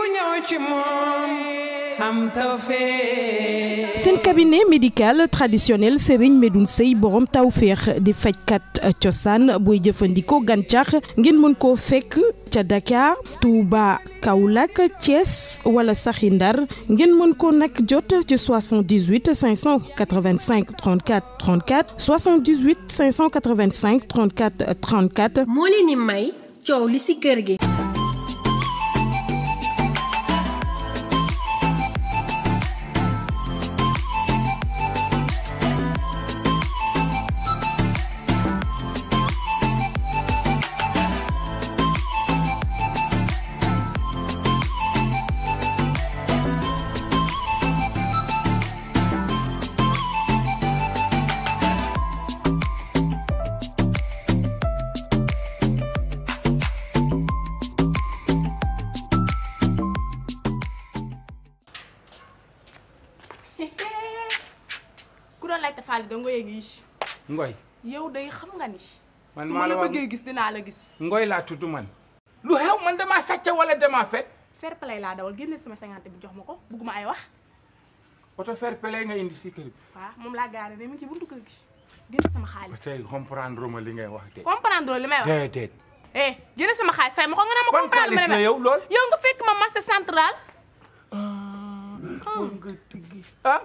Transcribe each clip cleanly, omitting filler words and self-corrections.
ku ñëw ci moom am tawfeex. seen cabinet médical traditionnel Serigne Medoune Seye borom tawfeex di fajkat cosaan booy jëfandikoo gàncax ngeen mën koo fekk ca Dakar Touba Kaolack Thiès wala saxi Ndar ngeen mën ko nag jot ci 78 585 34 34 78 585 34 34. moo leen di may coow li ci kër gi. laajte Fall da ngoy gi ngoy yow day xam nga ni man su ma la bëggee gis dinaa la gis ngoy laa tudd man lu xew man damaa sàcc wala damaa fet fair play laa dawal génne sama 50 bi jox ma ko bugguma ay wax oto fair play nga indi si kër bi waaw moom laa gaare ne mi ngi ci buntu kër gi génne sama xaalis tey comprendre ma li ngay wax de comprendre li may wax déedéet génne sama xaalis fay ma ko nga naa ma comprendre ma ne yow lool yow nga fekk ma marché central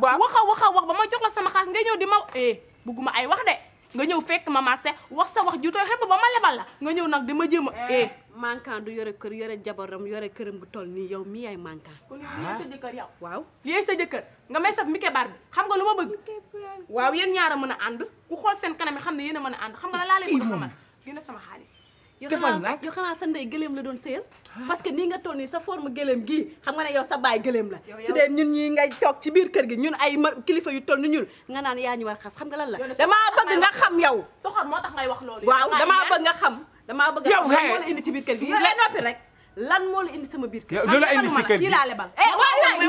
waaw wax ba ma jox la sama xaalis nga ñëw di ma bugguma ay wax de nga ñëw fekk ma marché wax sa wax ju tooy xepp ba ma lebal la nga ñëw nag di ma jéem a manquant du yore kër yore jabaram yore këram bu toll nii yow mii ay manquant kon lii sa jëkkër yow waaw lii sa jëkkër nga may saf mike bar bi xam nga lu ma bëgg waaw yéen ñaar a mën a ànd ku xool seen kanam yi xam ne yéen a mën a ànd xam nga la laa lay bëgg xamal gën sama xaalis yow xanaa sa ndey gëléem la doon sëyal parce que nii nga toll nii sa forme gëléem gii xam nga ne yow sa baay gëléem la su dee ñun ñi ngay toog ci biir kër gi ñun ay kilifa yu toll ni ñun nga naan yaa ñu war xas xam nga lan la damaa bëgg nga xam yow soxor moo tax ngay wax loolu waaw damaa bëgg nga xam damaa bëgg lan moo la indi ci biir kër gi lay noppi rek lan moo la indi sama biir kër lu la indi si kër gi kii laa lebal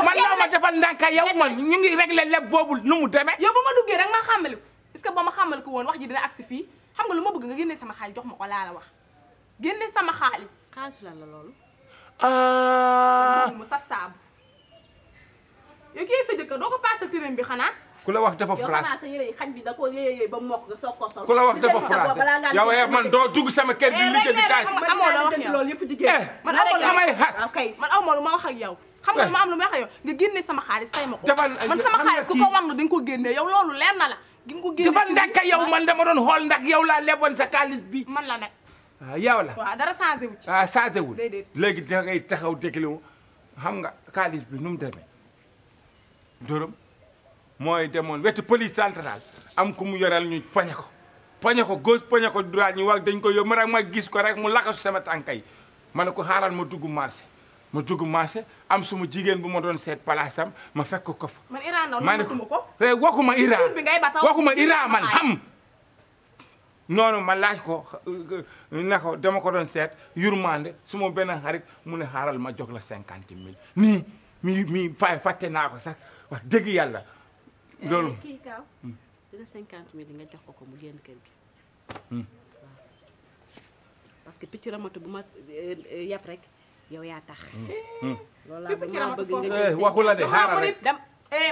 man loo ma defal ndànka yow man ñu ngi réglé leb boobu nu mu demee yow ba ma duggee rek maa xàmmali ko est-ce que ba ma xàmmali ko woon wax ji dina agsi fii xam nga lu ma bëgg nga génnee sama xaalis jox ma ko laa la wax génne sama xaalis lan la loolu mu saf saabu yow kii sa jëkkër doo ko paase tërëm bi xanaa ku la wax dafa yow France xanaa sa yére yi xaj bi da ko yéyee ba mokk nga soog ko sol ku la wax dafa France yow man doo dugg sama kër gi liggéey kaay amoo la wax loolu yëpp jigéen man amoo la damay xas man amoo lu ma wax ak yow xam nga lu ma am lu ma wax ak yow nga génne sama xaalis fay ma ko man sama xaalis ku ko war na di nga ko génnee yow loolu leer na la di nga ko génne dafa ndànk yow man dama doon xool ndax yow laa leboon sa xaalis bi man la nag yow la waaw dara changé wu ci changé wul déedéet léegi da ngay taxaw déglu xam nga xaalis bi nu mu demee dërëm mooy demoon wetu police centrale am ku mu yoral ñu poñe ko gauche poñe ko droite ñu wax dañ ko yóbbu rek ma gis ko rek mu lakasu sama tànkay ma ne ko xaaral ma dugg marché am suma jigéen bu ma doon seet palaasam ma fekk ko fa man Iran noonu ma duma ko waxuma Iran bi ngay bataw waxuma Iran man xam noonu ma laaj ko ne ko dama ko doon seet yurmande su ma benn xarit mu ne xaaral ma jox la 50 000 mi fàtte naa ko sax wax dëgg yàlla loolu kii kaaw dina 50 000 nga jox ko mu génn kër gi waaw parce que picc ramatu bu ma yàpp rek yow yaa tax loolu laa bëgg nga waxu la de xaaral rek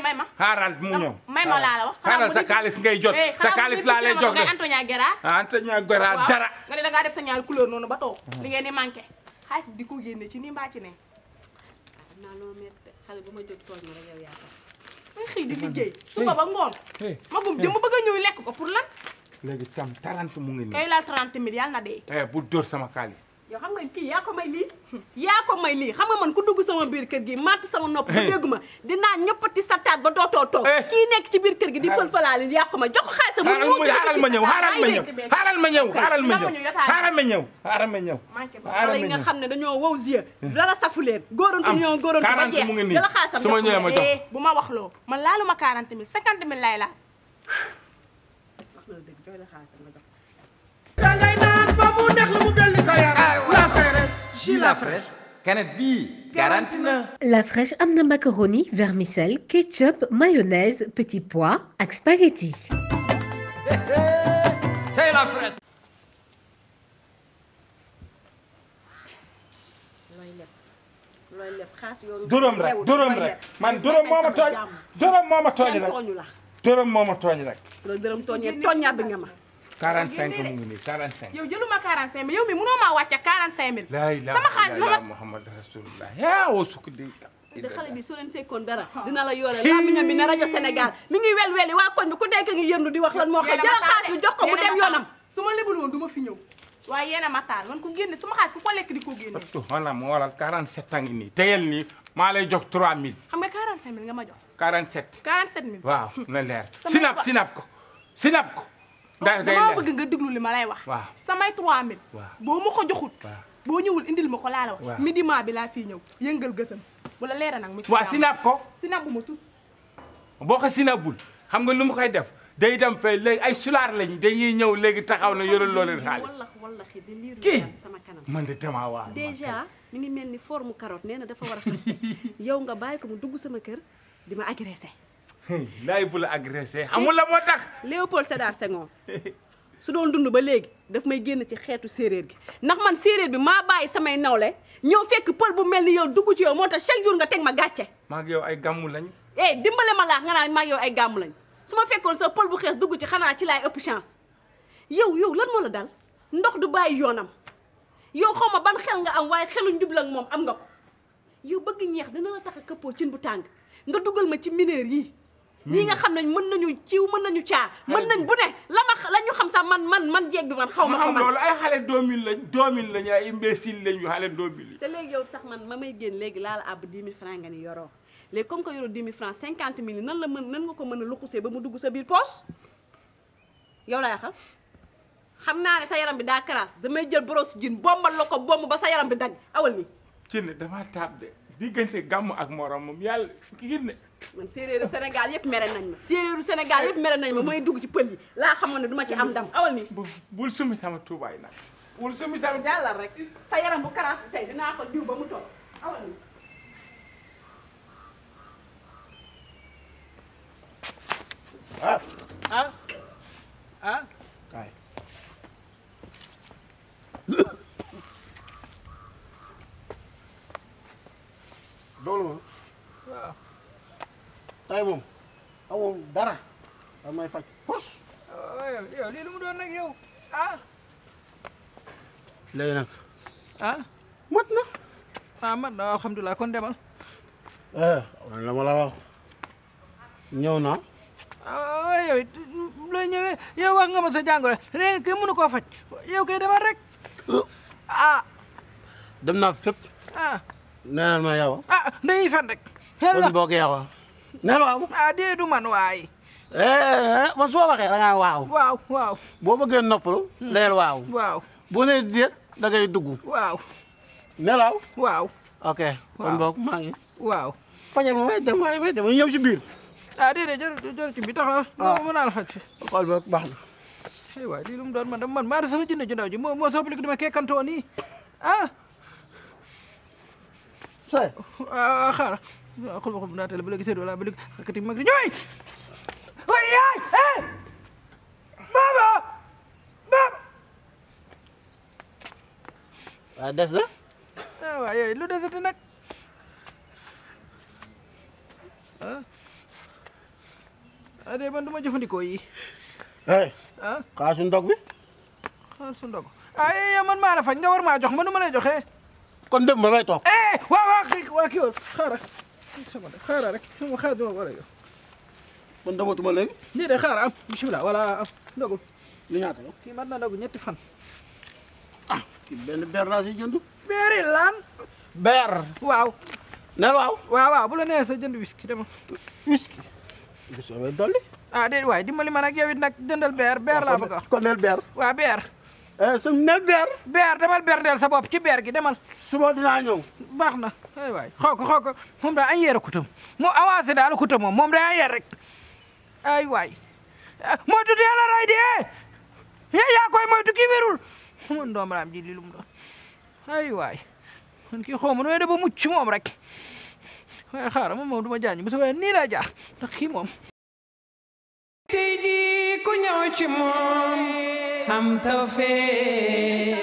may ma xaaral mu ñëw may ma laa la wax xaaral sa xaalis ngay jot sa xaalis laa lay jox de Antonia Guerra Antonia Guerra dara nga ne da ngaa def sa ñaari couleur noonu ba toog li ngeen di manqué xaalis bi di ko génne ci nii mbaa ci ne naa loo mette xale bu ma jóg tooñ ma rek yow yaa tax may xëy di liggéey suba ba ngoon magum jëm bëgg a ñëw lekk ko pour lan léegi tam 30 mu ngi nii kay laal 30 000 yàlla na dee bu dóor sama xaalis yow xam nga kii yaa ko may lii xam nga man ku dugg sama biir kër gi matt sama nopp ba déggu ma dinaa ñëppati sa taat ba dootoo toog kii nekk ci biir kër gi di fël-fëlaali yaa ko may jox ko xaalis xaaral ma ñëw xale yi nga xam ne dañoo wow yeux dara safu leen góorantu ñoo góorantu ba jeex jëla xaalisam su ma ñëwee ma jox bu ma wax loo man laaluma 40 000 50 000 lay laal wax na la dëgg jox la xaalisam nga jox dangay naan ba mu neex la mu belli sa yaram la fraîche jus la fraîche canette bii garanti na La fraîche am na macaroni vermicelle ketchup mayonnaise petit pois ak spaghetti c'est la fraîche looy leb looy leb xaas yoonu dërëm rek man dërëm moo ma tooñ dërëm moo ma tooñ rek tooñu la dërëm moo ma tooñ rek la dërëm tooñee tooñaat bi nga ma 45 mu ngi nii 45 yow jëluma 45000 yow mi mënoo maa wàcce 45000 la ilaha sama xaalis la ma Muhammad rasulullah yaa woo sukk di de xale bi soo leen sekkoon dara dina la yoole lamiñam bi ne rajo Sénégal mi ngi wel waa koñ bi ku dekk ngi yëndu di wax lan moo xew jël xaalis bi jox ko mu dem yoonam su ma lebul woon du ma fi ñëw waaye yéen a ma taal man ko génne sama xaalis ku ko lekk di ko génne to wala mo waral 47 ans ngi nii teyel nii maa lay jox 3000 xam nga 45000 nga ma jox 47 47000 waaw na leer sinap ko dama bëgg nga déglu li ma lay wax waaw samay 3000 boo ma ko joxut boo ñëwul indil ma ko laa la wax midi ma bi laa fii ñëw yëngal gësam wala leera nag mu waaw sinap ko sinap bu ma tut boo ko sinabul xam nga lu mu koy def day dem fay léegi ay sulaar lañ dañuy ñëw léegi taxaw na yoral loo leen xaalis wallahi di liir kii sama kanam man de dama waa déjà mi ngi mel ni forme carotte nee na dafa war a xis yow nga bàyyi ko mu dugg sama kër di ma agressé laay bu la agressé amul la moo tax Léopold Sédar Senghor su doon dund ba léegi daf may génn ci xeetu séeréer gi ndax man séeréer bi maa bàyyi samay nawle ñëw fekk pël bu mel ni yow dugg ci yow moo tax chaque jour nga teg ma gàcce maa ngi yow ay gàmmu lañ dimbale ma laax nga naan maa ngi yow ay gàmmu lañ su ma fekkoon sa pël bu xees dugg ci xanaa ci laay ëpp chance yow lan moo la dal ndox du bàyyi yoonam yow xaw ma ban xel nga am waaye xelu njublang moom am nga ko yow bëgg ñeex dina la tax a këppoo cin bu tàng nga dugal ma ci mineur yi ñii nga xam ne mën nañu ciw mën nañu caar mën nañ bu ne la ñu xam sax man jeeg bi man xaw ma ko man loolu ay xale 2000 lañ ay imbécile lañ yu xale 2000 te léegi yow sax man ma may génn léegi laa la àbb 10 000 francs nga ni yoroo léegi comme que yoroo 10 000 francs 50 000 nan nga ko mën a luxusee ba mu dugg sa biir poche yow laa xam xam naa ne sa yaram bi daa karaas damay jël brosse jean bombal la ko bomb ba sa yaram bi daj awal ni ci ne dama taab de diggante gàmm ak morom moom yàlla kii ne man séeréeru Sénégal yëpp mere nañ ma séeréeru Sénégal yëpp mere nañ ma mooy dugg ci pël yi laa xamoon ne duma ci am ndam awal ni bul sumi sama tuubaay nag bul sumi sama jàllal rek sa yaram bu karaas bi tey dinaa ko diw ba mu toog awal ni kaay loolu moom waaw tey moom amoon dara damay faj force yow lii lu mu doon nag yow léegi nag mat na mat na alhamdulilah kon demal man la ma la wax ñëw naa yow it looy ñëwee yow wax nga ma sa jàngoro léegi kay mënu koo faj yow kay demal rek dem naa fépp neenal ma yow dañuy fen rek kon boog yow neel waaw dee du man waay man su ma waxee da ngaa waaw boo bëggee noppalu leel waaw boo nee déet da ngay dugg waaw neel waaw ok kon boog maa ngi waaw fajal ma may dem ñëw ci biir déedéet jërëjëf ci bi taxaw mën naa la faj xool boog baax na ay waay lii lu mu doon man maa sama jinne ju ndaw ji moo soppali ko dima kekkantoo nii say xaaral xul ma naa tele ba léegi seet wala ba léegi xakati mag di ñooy way yaay baba waaw des na waaw yooyu lu desati nag de man du ma jëfandikoo yi xaasu ndog bi xaasu ndog yow man maa la faj nga war maa jox man du ma lay joxee kon dem ba may toog waaw kii woon xaaral rek ma xaar duma war a yow kon dematuma léegi nii de xaaral am bismillah wala am ndogul li ñaata la kii mat na ndogu 2 fan kii benn beer laa si jënd beeri lan beer waaw neel waaw bu la nee sa jënd whisky dama whisky way dolli déet waay dimbali ma nag yow it nag jëndal beer laa bëgg a wax kon neel beer waaw beer su neel beer demal berndeel sa bopp ci beer gi demal suba dinaa ñëw baax na ay waay xoo ko moom daa añ yeer kutam moo avancé daal kutam moom daa añ yeer rek ay waay moytu dee la ray dee yaa koy moytu kii wérul man doom raam ji li lu mu doon ay waay man kii xaw ma nooy da ba mucc moom rek waaye xaaral moom du ma jaañ bu sa waaye nii laa jaar ndax kii moom tey ji ku ñëw ci moom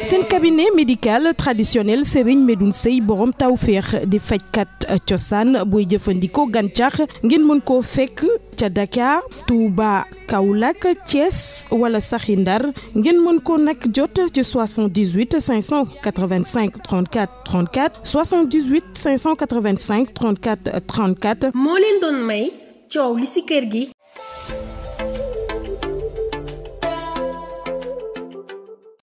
seen cabinet médical traditionnel Serigne Medoune Seye borom tawféex di fajkat cosaan booy jëfandikoo gàncax ngeen mën koo fekk ca Dakar Touba Kaolack Thiès wala saxi Ndar ngeen mën ko nag jot ci 78 585 34 34 78 585 34 34. moo leen doon may coow li ci kër gi.